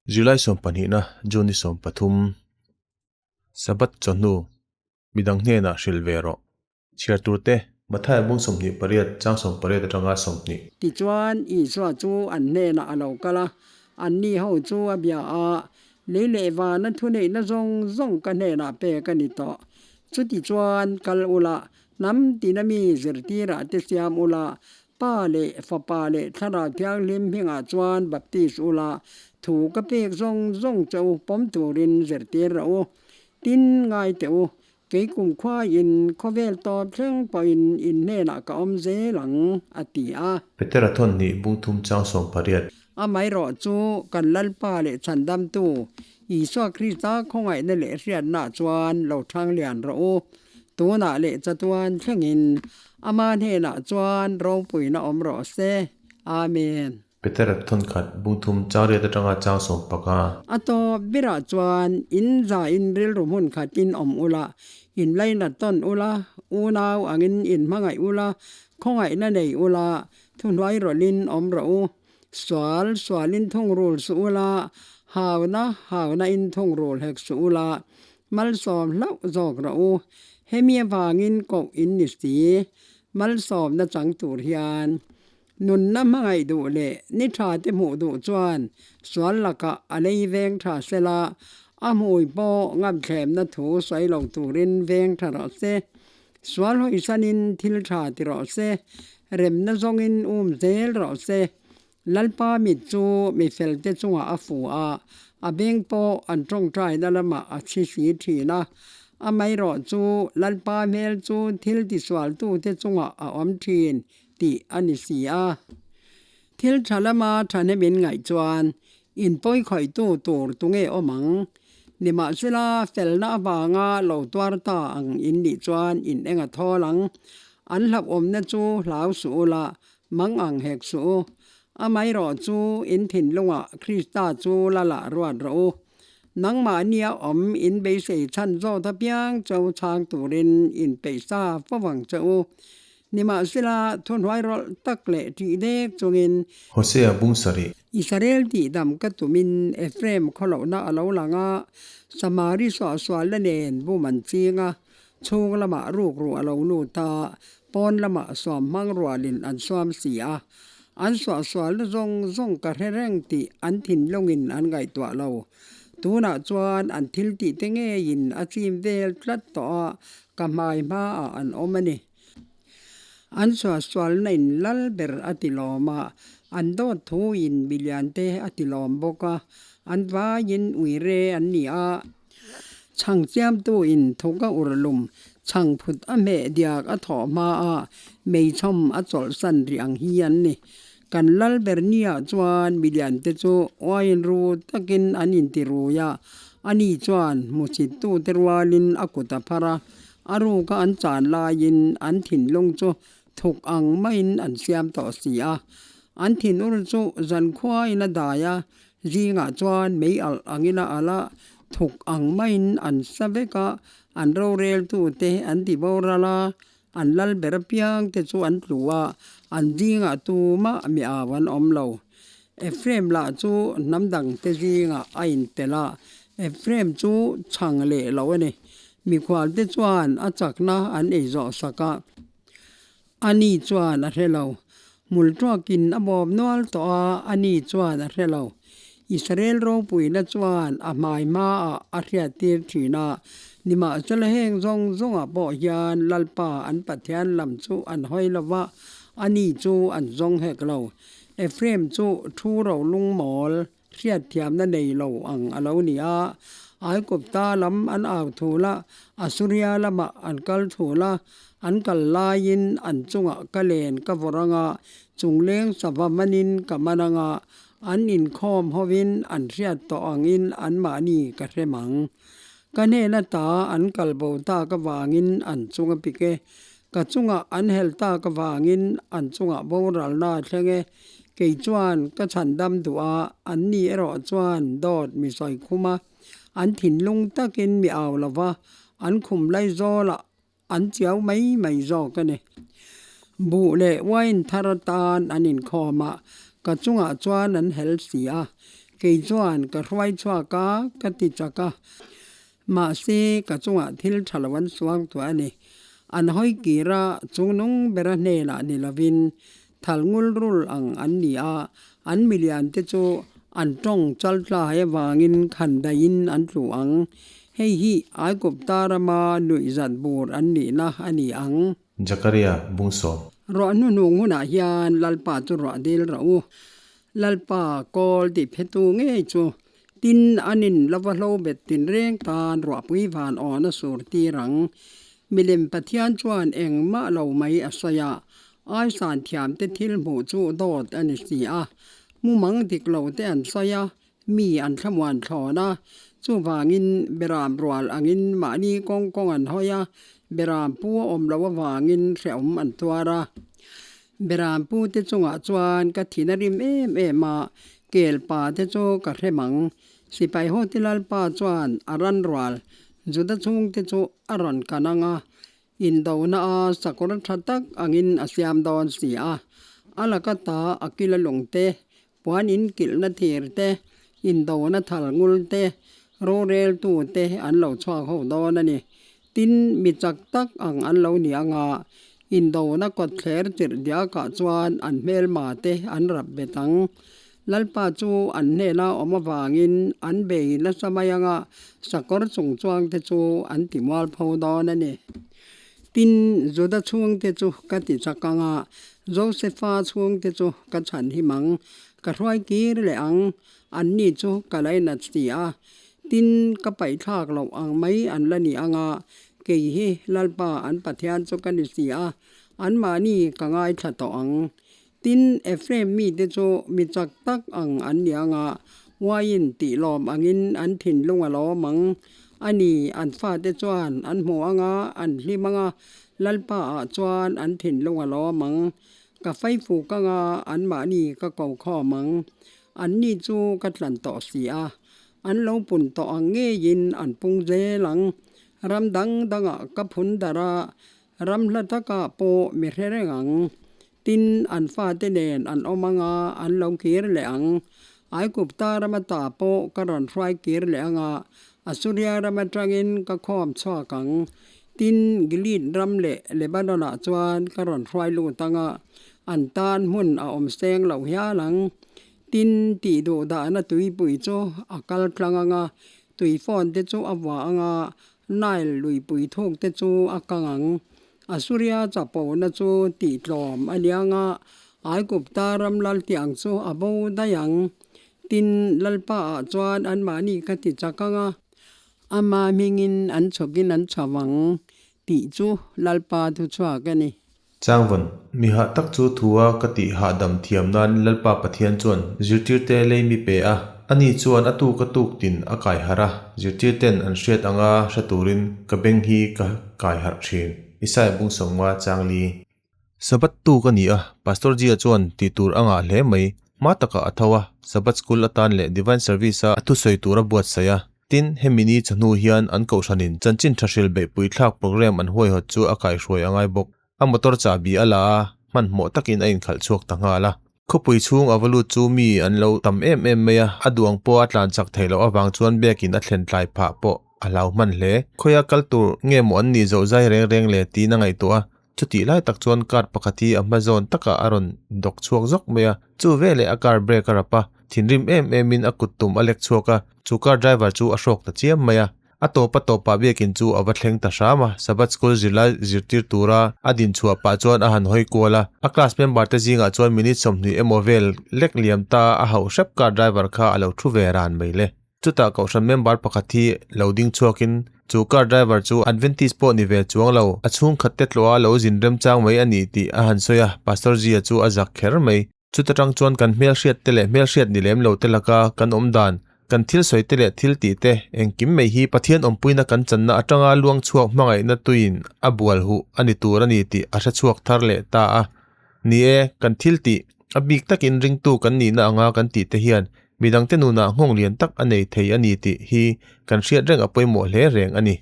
July sawmpahnihna June ni sawmpathum Sabbath chawhnu midang hnenah hrilh ve rawh. Chhiar turte Matthai bung 28 chang 18 atanga 20. Tichuan, Isua chu an hnenah a lo kal a, anni ho chu a bia a, Lei leh vana thuneihna zawng zawng ka hnenah pek a ni tawh. Chutichuan, kal ula, hnam tina mi zirtirah te siam ula, Pa leh Fapa leh Thlarau Thianghlim hmingah chuan baptis ula, thu ka pek zawng zawng che u pawm turin zirtir rawh u. Tin, ngai teh u, kei kumkhuaiin khawvel tawp thleng pawhin in hnenah ka awm zel ang, a ti a. Petera thawn hnih bung thum chang 80. Amaherawh chu kan Lalpa leh Chhandamtu Isua Krista khawngaihna leh hriatnaah chuan lo thang lian rawh u. Tunah leh chatuan thlengin Ama hnenah chuan ropuina awm rawh se. Amen. Petera thawnkhat bung thum chang riat atanga chang 15. A tawp berah chuan in zain rilru hmun khatin awm ula, in lainat tawn ula, unau angin in hmangaih ula, khawngaihna nei ula, thuhnuai rawlhin awm rawh u. Sual sualin thungrul suh ula, hauna hauna-in thungrul hek suh ula, Malsawm hlauh zawk rawh u. Hemi avangin koh in ni si. Malsawmna chang tur hian nunna hmangaih duh leh ni tha te hmuh duh chuan sual lakah a lei veng tha sela, a hmui pawh ngamthlemna thu sawi lo turin veng tha rawh se. Sual hawisanin thil tha ti rawh se. Remna zawngin um zel rawh se. Lalpa mit chu mi felte chungah a fu a, a beng pawh an tawngtaina lamah a chhi si thin a. Amaherawh chu Lalpa hmel chu thil tisualtute chungah a awm thin tih a ni si a. Thil tha lama thahnemin ngaih chuan inpawikhawihtu tur tunge awm ang? Nimahsela felna avanga lo tuar ta ang in nih chuan in eng a thawl ang. An hlauhawmna chu hlau suh ula, Mang ang hek suh u. Amaherawh chu in thinlungah Krista chu la lah ruat rawh u. Nangmahnia awm in beisei chhan zawt apiang cho chhang turin in peih sa fo vang che u. Nimahsela, thuhnuai rawlh tak leh ṭih dek chungin. Hosea bung sarih. Israel tihdam ka tumin Ephraim khawlohna a lo lang a, Samari suahsualna nen bum an ching a, Chhung lamah rukru a lo lut a, pawn lamah suam hmang rualin an suam si a. An suahsualna zawng zawng ka hre reng tih an thinlungin an ngaihtuah lo. Tunah chuan an thil tih te ngeiin a chim vel tlat tawh a, ka hmai hmaah an awm a ni. An suahsualna in lal ber a ti lawm a, an dawt thuin milian te a ti lawm bawk a, an vaiin uire an ni a. Chhang chiamtu in thuk a ur lum, chhang phut a hmeh diak a thawh hma a, meichhawm a chawlhsan rih ang hi an ni. Kan lal ber nia chuan milian te chu uaiin ru takin an inti rui a, ani chuan hmuchittu te rualin a kut a phar a, a ruka an chan laiin an thinlung chu thuk ang maiin an siam tawh si a. An thinur chu zankhuain a dai a, Zingah chuan mei alh angin a alh a, thuk ang maiin an sa vek a, an roreltute an ti boral a, an lal ber apiangte chu an tlu a, an zingah tumah mi au an awm lo. Ephraim lah chu hnam dangte zingah a intelh a, Ephraim chu chhang leh lo a ni. Mikhualte chuan a chakna an ei zawh sak a. Ani chuan a hre lo. Hmul tuakin a bawm nual tawh a, ani chuan a hre lo. Israel ropuina chuan a hmai hmaah a hriattir thin a, nimahsela heng zawng zawngah pawh hian Lalpa an Pathian lam chu an hawi lo va, ani chu an zawng hek lo. Ephraim chu thu rolungmawl Hriatthiamna nei lo ang a lo ni a, Aigupta lam an au thul a, Asuria lamah an kal thul a, an kal laiin an chungah ka len ka vawrh ang a, chungleng sava manin ka man ang a, an inkhawm hovin an hriat tawh angin anmahni ka hrem ang. Ka hnena ta an kal bo tak avangin an chung a pik e, ka chungah an hel tak avangin an chungah boralna a thleng e, Kei chuan ka chhandam duh a, anni erawh chuan dawt mi sawi khum a, an thinlung takin mi au lo va, an khum lai zawlah an chiau mai mai zawk a ni. Buh leh wine thar atan an inkhawm a, ka chungah chuan an hel si a. Kei chuan ka hruai chhuak a, ka ti chak a. Mahse, ka chungah thil tha lo an suang tuah a ni. An hawi kir a, chungnung bera hnenah ni lovin thal ngul rul ang an ni a, an milian te chu an tawng chal tlai avangin khan daihin an tlu ang. Hei hi Aigupta rama nuihzat bur an nihna a ni ang. Zakaria bung sawm. Ruah hnuhnung hunah hian Lalpa chu ruah dil rawh u. Lalpa kawl tih phetu ngei chu tin an in lova hlo bet tinreng tan ruahpui van awn a sur tir ang. Milem Pathian chuan engmah lo mai a sawi a, aisan thiamte thil hmuh chu dawt a ni si a. Mumang dik lo te an sawi a, mi an thlamuan thlawn a, chuvangin beram rual angin mahni kawng kawng an hawi a, beram pu a awm loh avangin hrehawm an tuar a. Beram pute chungah chuan ka thin a rim em em a, kel pa te chu ka hrem ang. Sipai hote lalpa chuan a ran rual Juda chhungte chu a rawn kan ang a, indona a sakawr tha tak angin a siam dawn si a. A laka ta a kila lungte, puan inkilhna thir te, indona thal ngul te, roreltu te an lo chhuak ho dawn a ni. Tin, mi chak tak ang an lo ni ang a, indona kawtthler chirh diakah chuan an hmelma te an rap bet ang. Lalpa chu an hnena awm avangin an bei nasa mai ang a, sakawr chungchuang te chu an ti mualpho dawn a ni. Tin, Juda chhungte chu ka ti chak ang a, Josefa chhungte chu ka chhanhim ang, ka hruai kir leh ang, anni chu ka lainat si a. Tin, ka paihthlak loh ang mai an la ni ang a, kei hi Lalpa an Pathian chu ka ni si a, anmahni ka ngaithla tawh ang. Tin, Ephraim mite chu mi chak tak ang an ni ang a, uaiin tih lawm angin an thinlung a lawm ang. A ni, an fate chuan an hmu ang a, an hlim ang a, Lalpa ah chuan an thinlung a lawm ang. Ka faifuk ang a, anmahni ka ko khawm ang. Anni chu ka tlan tawh si a, An lo pun tawh ang ngeiin an pung zel ang. Ram dang dangah ka phun darh a, ram hla takah pawh mi hre reng ang. Tin, an fate nen an awm ang a, an lo kir leh ang. Aigupta rama ta pawh ka rawn hruai kir leh ang a, Asuria ram atangin ka khawm chhuak ang. Tin, Gilead ram leh Lebanon-ah chuan ka rawn hruai lut ang a, an tan hmun a awm seng loh hial ang. Tin, tih duh dahna tuipui chu a kal tlang ang a, tui phone te chu a vua ang a, Nile luipui thuk te chu a kang ang. Asuria chapona chu tih tlawm a liang a, Aigupta ram lal tiang chu a bo daih ang. Tin, Lalpa ah chuan anmahni ka ti chak ang a, ama hmingin an chhawkin an chho ang tih chu Lalpa thuchhuak a ni. Changvawn, mi hah tak chu thua ka tih hahdam thiam nan Lalpa Pathian chuan zirtirte lei mi pe a, ani chuan a tuk a tuk tin a kai harh a, zirtirten an hriat anga hre turin ka beng hi ka kai harh thin. Isaiah bung sawmnga changli. Sabbath tuk a ni a, Pastor Jia chuan tih tur a ngah hle mai. Hma takah a tho a, Sabbath School atan leh Divine Service-a a thusawi tur a buatsaih a. Tin, hemi ni chawhnu hian an kohhranin chanchin tha hril beihpui thlak programme an huaihawt chu a kaihruai a ngai bawk. A motor chahbi a la a, hmanhmawh takin a inkhalh chhuak ta nghal a. Khawpui chhung a va lut chu mi an lo tam em em mai a, a duang pawh a tlan chak theih loh avang chuan biakin a thlen tlai phah pawh a hlau hman hle. Khawia kal tur nge maw an nih zawh zai reng reng le tiin a ngaihtuah a, Chutih lai tak chuan car pakhat hi a hma zawn takah a rawn dawk chhuak zawk mai a, chu veleh a car brake a rap a, thinrim em emin a kut tum a lek chhuak a, chu car driver chu a hrawk ta chiam mai a. A tawp a tawpah biakin chu a va thleng ta hram a, Sabbath school zirlai zirtir tura a din chhuah pah chuan a han hawi kual a, a class member te zingah chuan minute 20 emaw vel lek liam ta a hauh hrep car driver kha a lo thu ve ran mai le. Chutah kohhran member pakhat hi lo ding chhuakin chu car driver chu Adventist pawh ni ve chuang lo, a chhungkhat te tlawha lo zin remchang mai a ni tih a han sawi a, Pastor Zia chu a zak kher mai. Chuta tang chuan kan hmelhriat te leh hmelhriat ni lem lo te laka kan awm dan, kan thil sawi te leh thil tih te engkim mai hi Pathian awmpuina kan channa atanga luang chhuak hmangaihna tuiin a bual huh a ni tur a ni tih a hre chhuak thar leh ta a. Ni e, kan thil tih, a bik takin ringtu kan nihna anga kan tih te hian midangte nunah nghawng lian tak a nei thei a ni tih hi kan hriat reng a pawimawh hle reng a ni.